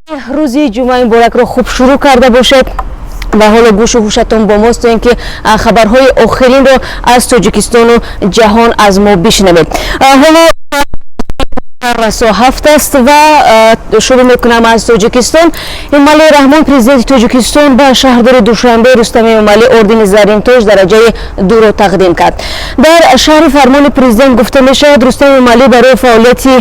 Рӯзи ҷумъаи муборакро хуб шурӯъ карда бошед ва ҳоло гӯшу ҳушатон бо мост, то ин ки хабарҳои охиринро аз Тоҷикистону ҷаҳон аз мо бишнавед. Ҳоло расо 7 аст ва шурӯъ мекунам аз Тоҷикистон. Эмомалӣ Раҳмон, президенти Тоҷикистон, ба шаҳрдори Душанбе Рустами Эмомалӣ ордени Зарринтоҷ дараҷаи дуро тақдим кард. Дар шарҳи фармони президент гуфта мешавад, Рустам Эмомалӣ барои фаъолияти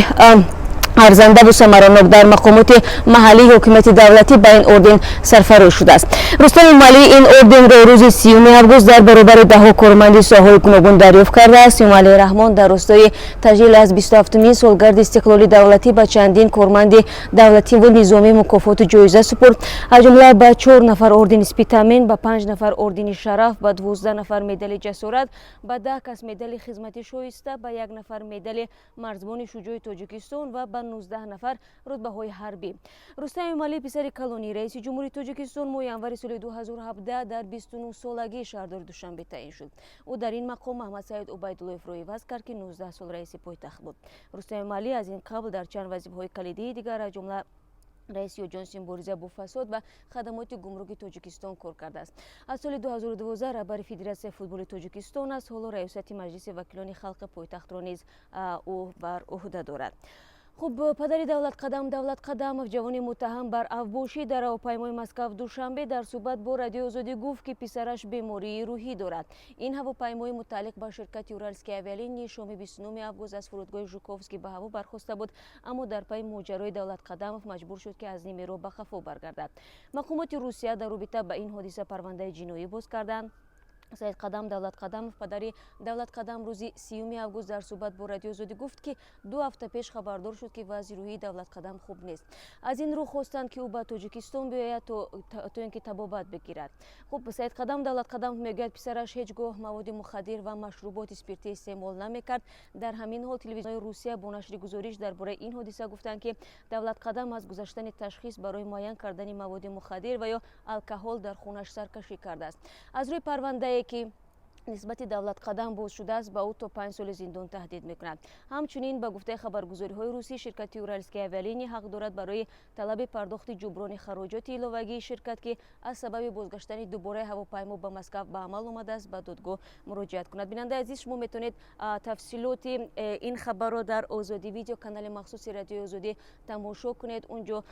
арзандаву самаранок дар мақомоти маҳаллии ҳокимияти давлатӣ ба ин орден сарфароз шудааст. Рустам Эмомалӣ ин орденро рӯзи 30 август дар баробари даҳҳо корманди соҳаҳои гуногун дарёфт кардааст. Эмомалӣ Раҳмон дар ростои таҷлил аз 27-умин солгарди истиқлоли давлатӣ ба чандин корманди давлативу низомӣ мукофоту ҷоиза супурд. Аз ҷумла ба чор нафар ордени Спитамен, ба панҷ нафар ордени Шараф, ба 12 нафар медали Ҷасорат, ба 10 кас медали Хизмати шоиста, ба як нафар медали Марзбони шуҷои Тоҷикистон ва ба 19 нафар рутбаҳои ҳарбӣ. Рустам Эмомалӣ, писари калони раиси ҷумҳури Тоҷикистон, моҳи январи соли 2017 дар 29 солагӣ шаҳрдори Душанбе таъин шуд. Ӯ дар ин мақом Маҳмадсаид Убайдуллоевро иваз кард, ки 19 сол раиси пойтахт буд. Рустам Эмомалӣ аз ин қабл дар чанд вазифаҳои калидии дигар, аз ҷумла раиси Оҷонси мубориза бо фасод ва хадамоти гумруки Тоҷикистон кор кардааст. Аз соли 2012 раҳбари Федератсияи футболи Тоҷикистон аст. Ҳоло раёсати Маҷлиси вакилони халқи пойтахтро низ ӯ бар ӯҳда дорад. Хуб, падари Давлатқадам Давлат Қадамов, ҷавони муттаҳам бар авбошӣ дар ҳавопаймои Москав Душанбе, дар суҳбат бо Радиои Озодӣ гуфт, ки писараш бемории рӯҳӣ дорад. Ин ҳавопаймои мутааллиқ ба ширкати Уральские авиалинии шоми 29 август аз фурудгоҳи Жуковский ба ҳаво бархоста буд, аммо дар пайи моҷарои Давлат Қадамов маҷбур шуд, ки аз нимаи роҳ ба қафо баргардад. Мақомоти Русия дар робита ба ин ҳодиса парвандаи ҷиноӣ боз карданд. Саидқадам Давлат Қадамов, падари Давлат Қадам, рӯзи 30 август дар суҳбат бо Радиои Озодӣ гуфт, ки 2 ҳафта пеш хабардор шуд, ки вазъи рӯҳии Давлат Қадам хуб нест. Аз ин рӯ хостанд, ки ӯ ба Тоҷикистон биёяд, то ин ки табобат бигирад. Хуб, Саидқадам Давлат Қадамов мегӯяд, писараш ҳеҷ гоҳ маводи мухаддир ва машруботи спиртӣ истеъмол намекард. Дар ҳамин ҳол телевизионҳои Русия бо нашри гузориш дар бораи ин ҳодиса гуфтанд, ки Давлат Қадам аз гузаштани ташхис барои муайян кардани маводи мухаддир ва ё алкоҳол дар хунаш саркашӣ кардааст. Аз рӯи парвандае, ки нисбати Давлат Қадам боз шудааст, ба ӯ то 5 соли зиндон таҳдид мекунад. Ҳамчунин, ба гуфтаи хабаргузориҳои русӣ, ширкати Уральские авиалинии ҳақ дорад барои талаби пардохти ҷуброни хароҷоти иловагии ширкат, ки аз сабаби бозгаштани дубораи ҳавопаймо ба Москав ба амал омадааст, ба додгоҳ муроҷиат кунад. Бинандаи азиз, шумо метавонед тафсилоти ин хабарро дар Озодӣ Видео, канали махсуси Радиои Озодӣ, тамошо кунед. Унҷо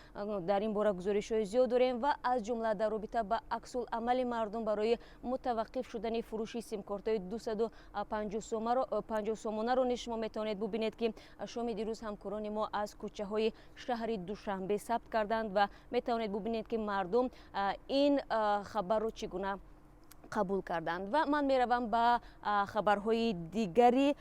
дар ин бора гузоришҳои зиёд дорем ва аз ҷумла дар робита ба аксуламали мардум барои мутаваққиф шудани фурӯши симкортҳои 250 сомонаро низ шумо метавонед бубинед, ки шоми дирӯз ҳамкорони мо аз кӯчаҳои шаҳри Душанбе сабт карданд, ва метавонед бубинед, ки мардум ин хабарро чӣ гуна қабул карданд. Ва ман меравам ба хабарҳои дигари,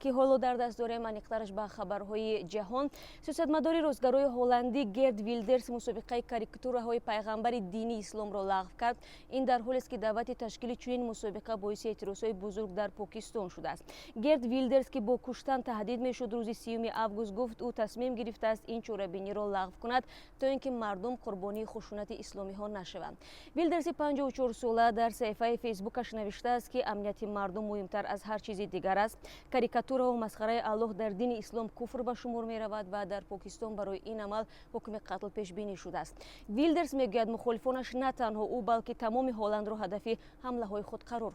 ки ҳоло дар даст дорем, аниқтараш ба хабарҳои ҷаҳон. Сиёсатмадори ростгарои ҳолландӣ Герт Вилдерс мусобиқаи карикатураҳои пайғамбари дини исломро лағв кард. Ин дар ҳолест, ки даъвати ташкили чунин мусобиқа боиси эътирозҳои бузург дар Покистон шудааст. Герт Вилдерс, ки бо куштан таҳдид мешуд, рӯзи 30 август гуфт, ӯ тасмим гирифтааст ин чорабиниро лағв кунад, то ин ки мардум қурбонии хушунати исломиҳо нашаванд. Вилдерси 54сола дар саҳифаи Фейсбукаш навиштааст, ки амнияти мардум муҳимтар аз ҳар чизи дигар аст. Карикатураву масхараи Аллоҳ дар дини ислом куфр ба шумор меравад ва дар Покистон барои ин амал ҳукми қатл пешбинӣ шудааст. Вилдерс мегӯяд, мухолифонаш на танҳо ӯ, балки тамоми Ҳолландро ҳадафи ҳамлаҳои худ қарор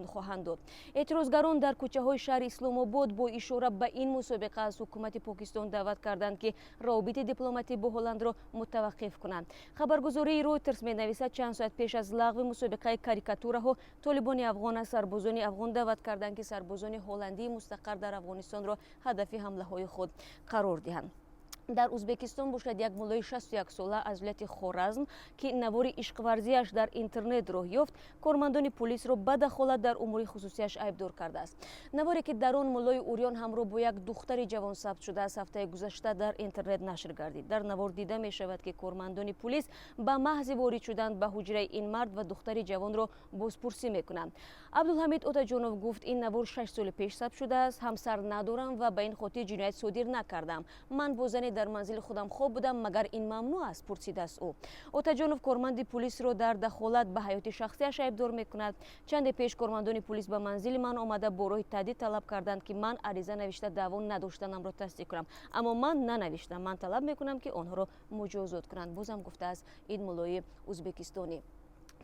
хоҳанд дод. Эътирозгарон дар кӯчаҳои шаҳри Исломобод бо ишора ба ин мусобиқа аз ҳукумати Покистон даъват карданд, ки равобити дипломатӣ бо Ҳолландро мутаваққиф кунанд. Хабаргузории Ройтерс менависад, чанд соат пеш аз лағви мусобиқаи карикатураҳо толибони афғон аз сарбозони афғон даъват карданд, ки сарбозони ҳолландии мустақар дар Афғонистонро ҳадафи ҳамлаҳои худ қарор диҳанд. Дар Ӯзбекистон бошад, як муллои 61сола аз вилояти Хоразм, ки навори ишқварзиаш дар интернет роҳ ёфт, кормандони пулисро ба дахолат дар умури хусусияш айбдор кардааст. Наворе, ки дар он муллои урён ҳамроҳ бо як духтари ҷавон сабт шудааст, ҳафтаи гузашта дар интернет нашр гардид. Дар навор дида мешавад, ки кормандони пулис ба маҳзи ворид шудан ба ҳуҷраи ин мард ва духтари ҷавонро бозпурсӣ мекунанд. Абдулҳамид Отаҷонов гуфт, ин навор 6 соли пеш сабт шудааст. Ҳамсар надорам ва ба ин хотир ҷиноят содир накардам. Ман бо зане дар Ман дар манзили худам хоб будам, магар ин мамнӯъ аст? Пурсидааст ӯ. Отаҷонов корманди пулисро дар дахолат ба ҳаёти шахсияш айбдор мекунад. Чанде пеш кормандони пулис ба манзили ман омада, бо роҳи таҳдид талаб карданд, ки ман ариза навишта, даъво надоштанамро тасдиқ кунам, аммо ман нанавиштам. Ман талаб мекунам, ки онҳоро муҷозот кунанд, бозам гуфтааст ин муллои узбекистонӣ.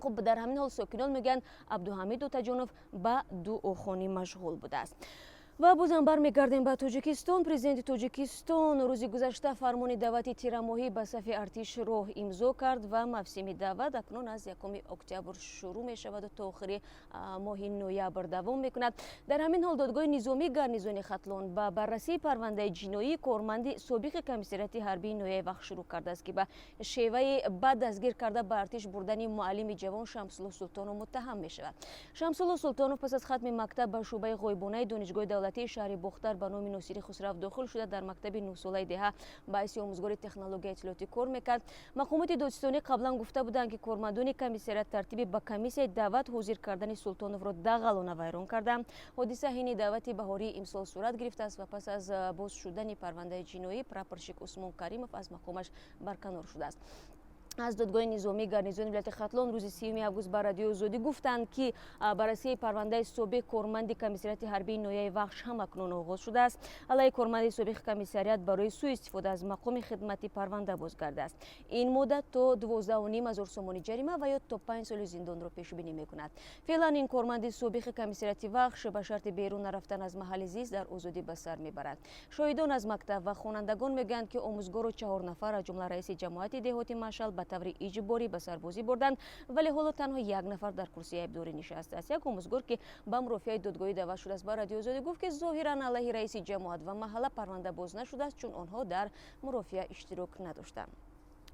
Хуб, дар ҳамин ҳол сокинон мегӯянд, Абдуҳамид Отаҷонов ба дуохонӣ машғул будааст. Ва бозам бармегардем ба Тоҷикистон. Президенти Тоҷикистон рӯзи гузашта фармони даъвати тирамоҳӣ ба сафи артишро имзо кард ва мавсими даъват акнун аз 1 октябр шурӯъ мешаваду то охири моҳи ноябр давом мекунад. Дар ҳамин ҳол додгоҳи низомии гарнизони Хатлон ба баррасии парвандаи ҷиноии корманди собиқи комиссариати ҳарбии ноҳияи Вахш шурӯъ кардааст, ки ба шеваи бад дастгир карда, ба артиш бурдани муаллими ҷавон Шамсулло Султонов муттаҳам мешавад. Шамсулло Султонов пас аз хатми мактаб ба шӯъбаи ғоибонаи Донишгоҳи давлатии шаҳри Бохтар ба номи Носири Хусрав дохил шуда, дар мактаби 9-солаи деҳа ба ҳайси омӯзгори технологияи иттилоотӣ кор мекард. Мақомоти додситонӣ қаблан гуфта буданд, ки кормандони комиссариат тартиби ба комиссияи даъват ҳозир кардани Султоновро дағалона вайрон карданд. Ҳодиса ҳини даъвати баҳории имсол сурат гирифтааст ва пас аз боз шудани парвандаи ҷиноӣ прапорщик Усмон Каримов аз мақомаш барканор шудааст. Аз додгоҳи низомии гарнизони вилояти Хатлон рӯзи 30 август ба Радиои Озодӣ гуфтанд, ки баррасии парвандаи собиқ корманди комиссариати ҳарбии ноҳияи Вахш ҳам акнун оғоз шудааст. Алайҳи корманди собиқи комиссариат барои сӯистифода аз мақоми хидматӣ парванда боз гардааст. Ин модда то 12,5 ҳазор сомонӣ ҷарима ва ё то 5 соли зиндонро пешбинӣ мекунад. Феълан ин корманди собиқи комиссариати Вахш ба шарти берун нарафтан аз маҳалли зист дар озодӣ ба сар мебарад. Шоҳидон аз мактаб ва хонандагон мегӯянд, ки омӯзгору чаҳор нафар, аз ҷумла раиси ҷамоати деҳоти Машал, ба таври иҷборӣ ба сарбозӣ бурданд, вале ҳоло танҳо як нафар дар курсии айбдорӣ нишастааст. Як омӯзгор, ки ба мурофиаи додгоҳӣ даъват шудааст, ба Радиои Озодӣ гуфт, ки зоҳиран алайҳи раиси ҷамоат ва маҳалла парванда боз нашудааст, чун онҳо дар мурофиа иштирок надоштанд.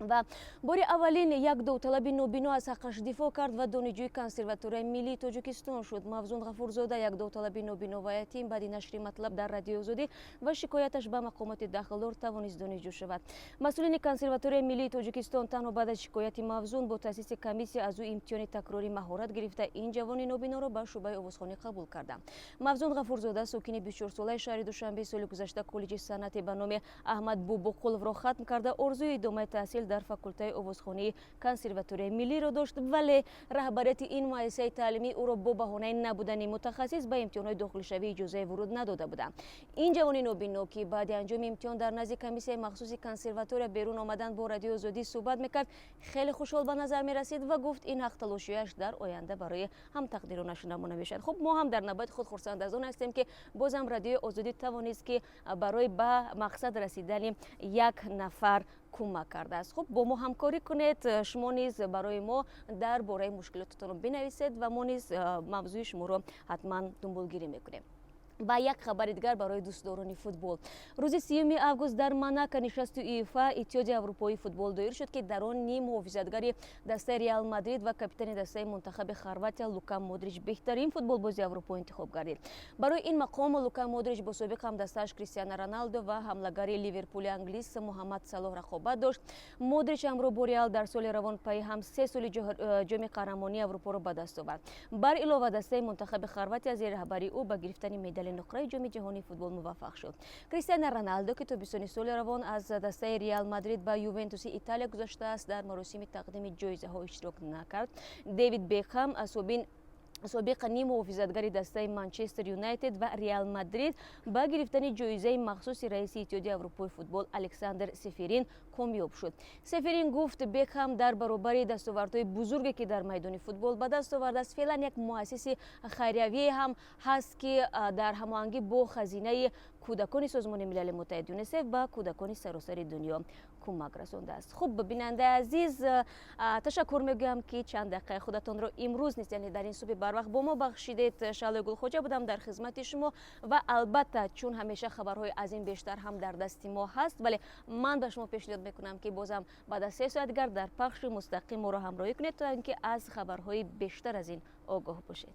Ва бори аввалин як довталаби нобино аз ҳаққаш дифоъ кард ва донишҷӯи Консерваторияи миллии Тоҷикистон шуд. Мавзун Ғафурзода, як довталаби нобино ва ятим, баъди нашри матлаб дар Радиои Озодӣ ва шикояташ ба мақомоти дахлдор тавонист донишҷӯ шавад. Масъулини Консерваторияи миллии Тоҷикистон танҳо баъд аз шикояти Мавзун бо таъсиси комиссия аз ӯ имтиҳони такрории маҳорат гирифта, ин ҷавони нобиноро ба шӯъбаи овозхонӣ қабул карданд. Мавзун Ғафурзода, сокини 24-солаи шаҳри Душанбе, соли гузашта коллеҷи санъате ба номи Аҳмад Бобоқуловро хатм карда, орзуи идомаи таҳсил дар факултаи овозхонии Консерваторияи миллиро дошт, вале раҳбарияти ин муассисаи таълимӣ ӯро бо баҳонаи набудани мутахассис ба имтиҳонҳои дохилшавӣ иҷозаи вуруд надода буданд. Ин ҷавони нобино, ки баъди анҷоми имтиҳон дар назди комиссияи махсуси консерватория берун омадан бо Радиои Озодӣ суҳбат мекард, хеле хушҳол ба назар мерасид ва гуфт, ин ҳақталошиаш дар оянда барои ҳамтақдиронаш намуна мешавад. Хуб, мо ҳам дар навбати худ хурсанд аз он ҳастем, ки бозам Радиои Озодӣ тавонист, ки барои ба мақсад расидани як нафар кӯмак кардааст. Хуб, бо мо ҳамкорӣ кунед, шумо низ барои мо дар бораи мушкилотатонро бинависед ва мо низ мавзӯи шуморо ҳатман дунболгирӣ мекунем. Ва як хабари дигар барои дӯстдорони футбол. Рӯзи 30 август дар Монако нишасти УЕФА, Иттиҳоди Аврупоии футбол, доир шуд, ки дар он ним муҳофизатгари дастаи Реал Мадрид ва капитани дастаи мунтахаби Хорватия Лука Модрич беҳтарин футболбози Аврупо интихоб гардид. Барои ин мақом Лука Модрич бо собиқ ҳамдастааш Кристиано Роналдо ва ҳамлагари Ливерпули англис Муҳаммад Салоҳ рақобат дошт. Модрич ҳамроҳ бо Реал дар соли равон пайи ҳам се соли ҷоми қаҳрамонии Аврупоро ба даст овард. Бар илова, дастаи мунтахаби Хорватия зери раҳбарии ӯ ба гирифтани медали нуқраи ҷоми ҷаҳонии футбол муваффақ шуд. Кристиано Роналдо, ки тобистони соли равон аз дастаи Реал Мадрид ба Ювентуси Италия гузаштааст, дар маросими тақдими ҷоизаҳо иштирок накард. Дэвид Бекхам, собин собиқ ним муҳофизатгари дастаи Манчестер Юнайтед ва Реал Мадрид, ба гирифтани ҷоизаи махсуси раиси Иттиҳоди Аврупои футбол Александр Сеферин комёб шуд. Сеферин гуфт, Бекхам дар баробари дастовардҳои бузурге, ки дар майдони футбол ба даст овардааст, феълан як муассиси хайриявие ҳам ҳаст, ки дар ҳамоҳангӣ бо хазинаи кӯдакони Созмони Милали Муттаҳид ЮНИСЕФ ба кӯдакони саросари дунё кӯмак расондааст. Хуб, бинандаи азиз, ташаккур мегӯям, ки чанд дақиқаи худатонро имрӯз низ, яъне дар ин субҳи барвақт, бо мо бахшидед. Шаълои Гулхоҷа будам дар хизмати шумо ва албатта, чун ҳамеша, хабарҳои аз ин бештар ҳам дар дасти мо ҳаст, вале ман ба шумо пешниҳод мекунам, ки бозам баъд аз 3 соат дигар дар пахши мустақим моро ҳамроҳӣ кунед, то ин ки аз хабарҳои бештар аз ин огоҳ бошед.